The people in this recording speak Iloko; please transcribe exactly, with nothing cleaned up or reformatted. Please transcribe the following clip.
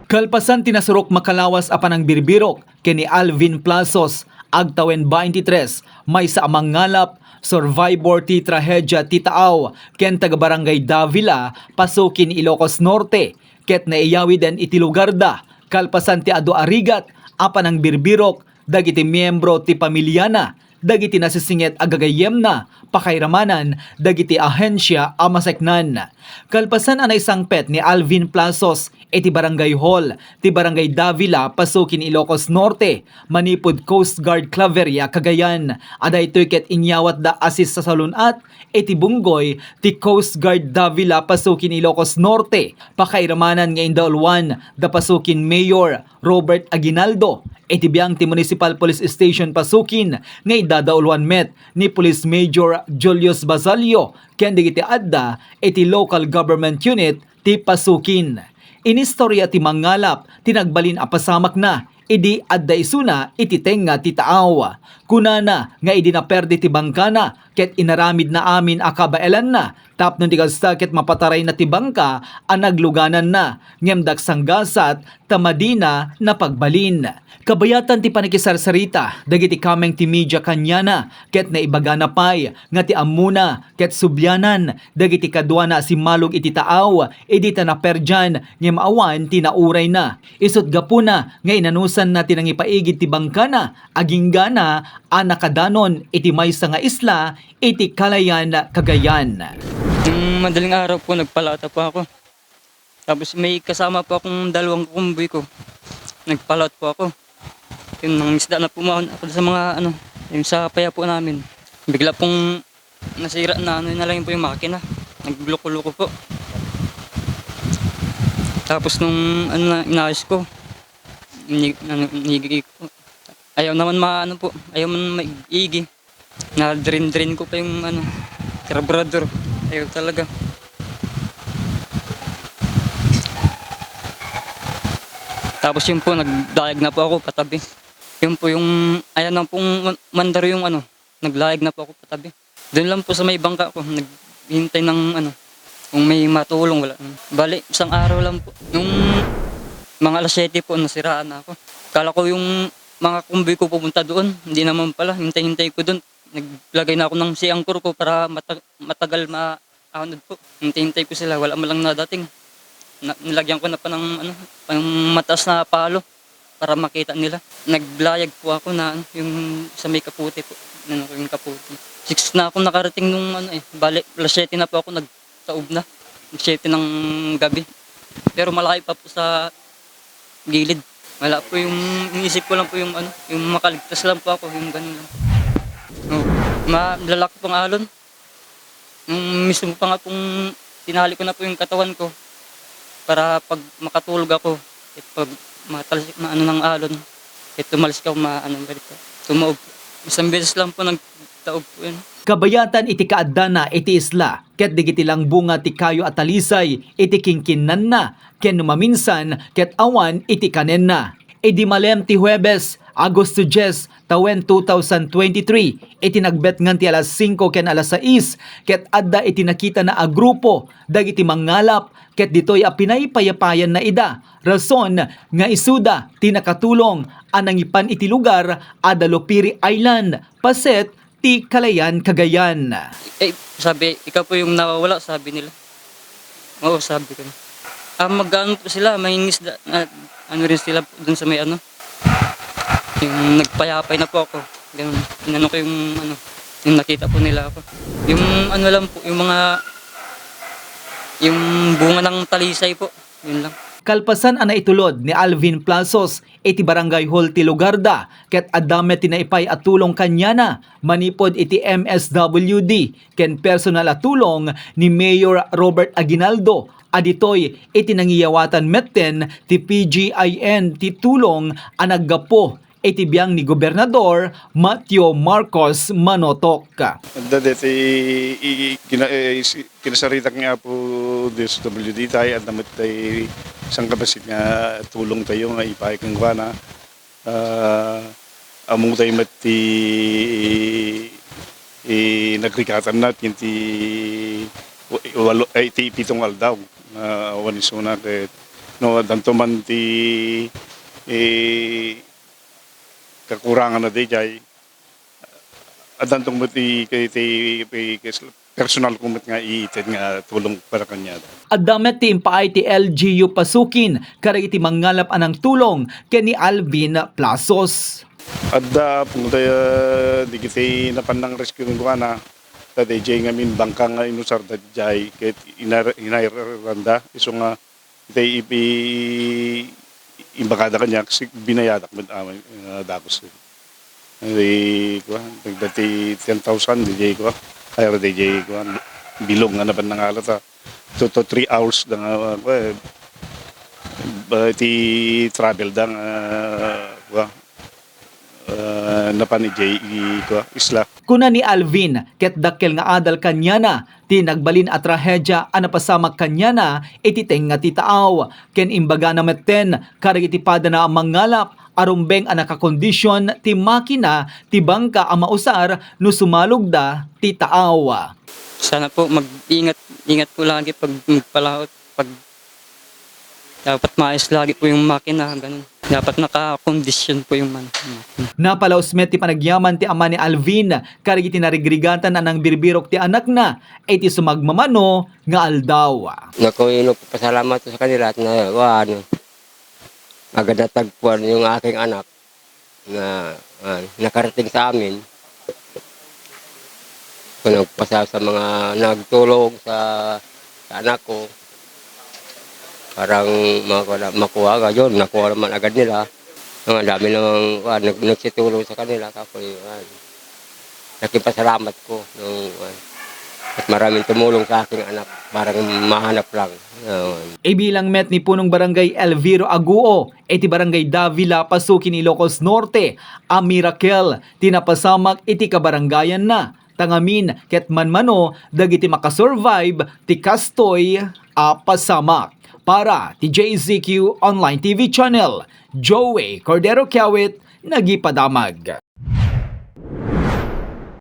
Kalpasan ti nasurok makalawas a panangbirbirok ken ni Alvin Plazos, agtawen baintitres, maysa a mangngalap, survivor ti trahedia ti taaw, ken taga-Barangay Davila, Pasukin, Ilocos Norte, ket naiyawiden iti lugarda, kalpasan ti adu a rigat a panangbirbirok dagiti miyembro ti pamiliana, dagiti nasisinget a gagayyemna, pakairamanan dagiti ahensia a maseknan. Kalpasan a naisangpet ni Alvin Plazos iti Barangay Hall ti Barangay Davila, Pasukin, Ilocos Norte, manipud Coast Guard Claveria, Cagayan, a daytoy ket inyawatda a sissasalun-at iti bunggoy ti Coast Guard Davila, Pasukin, Ilocos Norte, pakairamanan nga indauluan da Pasukin Mayor Robert Aguinaldo, iti biang ti Municipal Police Station Pasukin nga idadauluan met ni Police Major Julius Basalio ken dagiti adda iti Local Government Unit ti Pasukin. Inistorya ti mangngalap ti nagbalin a pasamakna idi adda isuna iti tengnga ti taaw. Kunana nga idi naperdi ti bangkana ket inaramidna amin a kabaelanna tapno di kasta ket mapatarayna ti bangka a naglugananna, ngem daksanggasat ta madina napagbalin. Kabayatan ti panakisarsarita dagiti kameng ti media kaniana ket naibagana pay nga ti ammona ket sublianan dagiti kaduana a simmalog iti taaw idi ta naperdian ngem awan ti naurayna. Isut' gapuna nga inanusanna ti nangipaigid ti bangkana agingga na a nakadanon iti maysa nga isla iti Kalayan, Cagayan. Nung madaling araw po, nagpalaot po ako. Tapos may kasama po akong dalawang kumboy ko. Nagpalaot po ako. Yun, nangisda na po muna ako sa mga, ano, yung sa paya po namin. Bigla pong nasira na, ano, na lang po yung makina. Nagloko-loko po. Tapos nung, ano, na, inayos ko, ini-, ano, inigi ko. Ayaw naman ma-, ano po, ayaw man maigi. Na-drain-drain ko pa yung, ano, karburador. Ayaw talaga. Tapos yun po, nagdayag na po ako patabi. Yun po yung, ayan na pong man-, mandar yung, ano, naglayag na po ako patabi. Doon lang po sa may bangka ko, naghintay ng, ano, kung may matulong, wala. Bali, isang araw lang po. Nung mga alas siyete po, nasiraan na ako. Kala ko yung mga kumboy ko pupunta doon, hindi naman pala. Hintay-hintay ko doon. Naglagay na ako ng sea anchor ko para mata-, matagal ma-, ahonod po. Hintay-hintay ko sila, wala man lang nadating. Na, nilagyan ko na pa ng, ano, pang mataas na palo para makita nila. Naglayag po ako na, ano, yung sa may kapote po. Ano ko yung kapote. Six na ako nakarating nung, ano, eh, bali, alas siyete na po ako nagtaob na. Siyete ng gabi. Pero malayo pa po sa gilid. Wala po yung, iniisip ko lang po yung, ano, yung makaligtas lang po ako, yung ganun lang. Oh, ma-, lalaki pong alon. Nung mismo pa nga pong tinali ko na po yung katawan ko para pag makatulog ako, eh, pag matal-, maano ng alon, eh, tumalis ka, maano, ganito. Tumaob. Isang beses lang po nagtaob po yun. Kabayatan iti kaaddana iti isla, ket dagiti langbunga ti kayo a talisay iti kinkinnanna, ken no maminsan, ket awan iti kanenna. Idi malem ti Huwebes, Agosto dies, tawen two thousand twenty-three, iti nagbetngan ti alas singko ken alas sais, ket adda iti nakitana a grupo dagiti mangngalap, ket ditoy a pinaipayapayanna ida, rason nga isuda ti nakatulong a nangipan iti lugar a Dalupiri Island, paset ti Kalayan, Cagayan. Eh, sabi, "Ikaw po yung nawawala," sabi nila. "Oo," sabi ko. Ah, mag-ano po sila, mangingisda, na, ano rin sila dun sa may ano, yung nagpayapay na po ako. Ganun. Inano ko yung ano, yung nakita po nila ako. Yung ano lang po, yung mga, yung bunga ng talisay po, yun lang. Kalpasan a naitulod ni Alvin Plazos iti Barangay Hall ti lugarda, ket adda met ti naipay a tulong kaniana manipud iti M S W D ken personal a tulong ni Mayor Robert Aguinaldo, a ditoy iti nangiyawatan metten ti P G I N ti tulong a naggapu iti biang ni Gobernador Mateo Marcos Manotok. Adda deti i-, i-, kina-, eh, is-, kinasaritak nga po D S W D tayo, adda met tay sangkabassit nga tulong tayo nga ipaay kenkuana. Ah, ammo tayo met ti, i-, nagrikatanna ken ti walo, ay, ti pitong aldaw nga awan isuna ket No, addanto man ti, eh, kakurangan na dayjay. Addanto met ti, ti, ti, ti personal ko met nga ited nga tulong para kaniada. Adda met ti impaay ti L G U Pasukin kadagiti mangngalap a nangtulong ken ni Alvin Plazos. Adda, punta, eh, digiti napan nang rescue ng kuana. Ta dayjay ngamin bangka nga inusar dayjay ket inar-, inayaranda. Isu nga itay ipi-, imbagada kaniak, si-, binayadak met amin, ah, dagus. Ay, kuwan, nagdati ten thousand, dayjay, kuwan. Ay, dayjay, kuwan, bilog nga napan nangalat, ah. Two to three hours da nga, ah, kuwan, eh, ba, ti travel da nga, ah, kuwan, ah, napan idiay, i-, kuwan, isla. Kuna ni Alvin, ket dakkel nga adal kaniana ti nagbalin a trahedia a napasamak kaniana iti tengnga ti taaw, ken imbagana metten kadagiti padana a mangngalap a rumbeng a nakakondision ti makina ti bangka a mausar no sumalogda ti taaw. Sana po mag-ingat, ingat po lagi pag magpalaot, pag dapat maayos lagi po yung makina, ganun. Dapat nakakondisyon po yung man-, makina. Napalaus met ti panagyaman ti ama ni Alvin kadagiti narigrigatan a nangbirbirok ti anakna iti sumagmamano nga aldaw. Naku, nagpasalamat sa kanila at na, wa-, ano, agad natagpuan yung aking anak na, ah, nakarating sa amin. Ako nagpasa sa mga nagtulong sa, sa anak ko. Parang makuha, makuha ka yun, nakuha naman agad nila. Ang dami namang, ah, nag-, nagsitulong sa kanila. Kapoy, ah, nakipasalamat ko nung, ah, at maraming tumulong sa aking anak. Parang mahanap lang. Ah, Ibilang met ni Punong Barangay Elviro Aguo iti Barangay Davila, Pasukin, Ilocos Norte, a miracle ti napasamak iti kabarangayanna. Ta ngamin ket manmano dagiti makasurvive ti kastoy a pasamak. Para ti J Z Q Online T V Channel, Joey Cordero Kiawit, nagipadamag.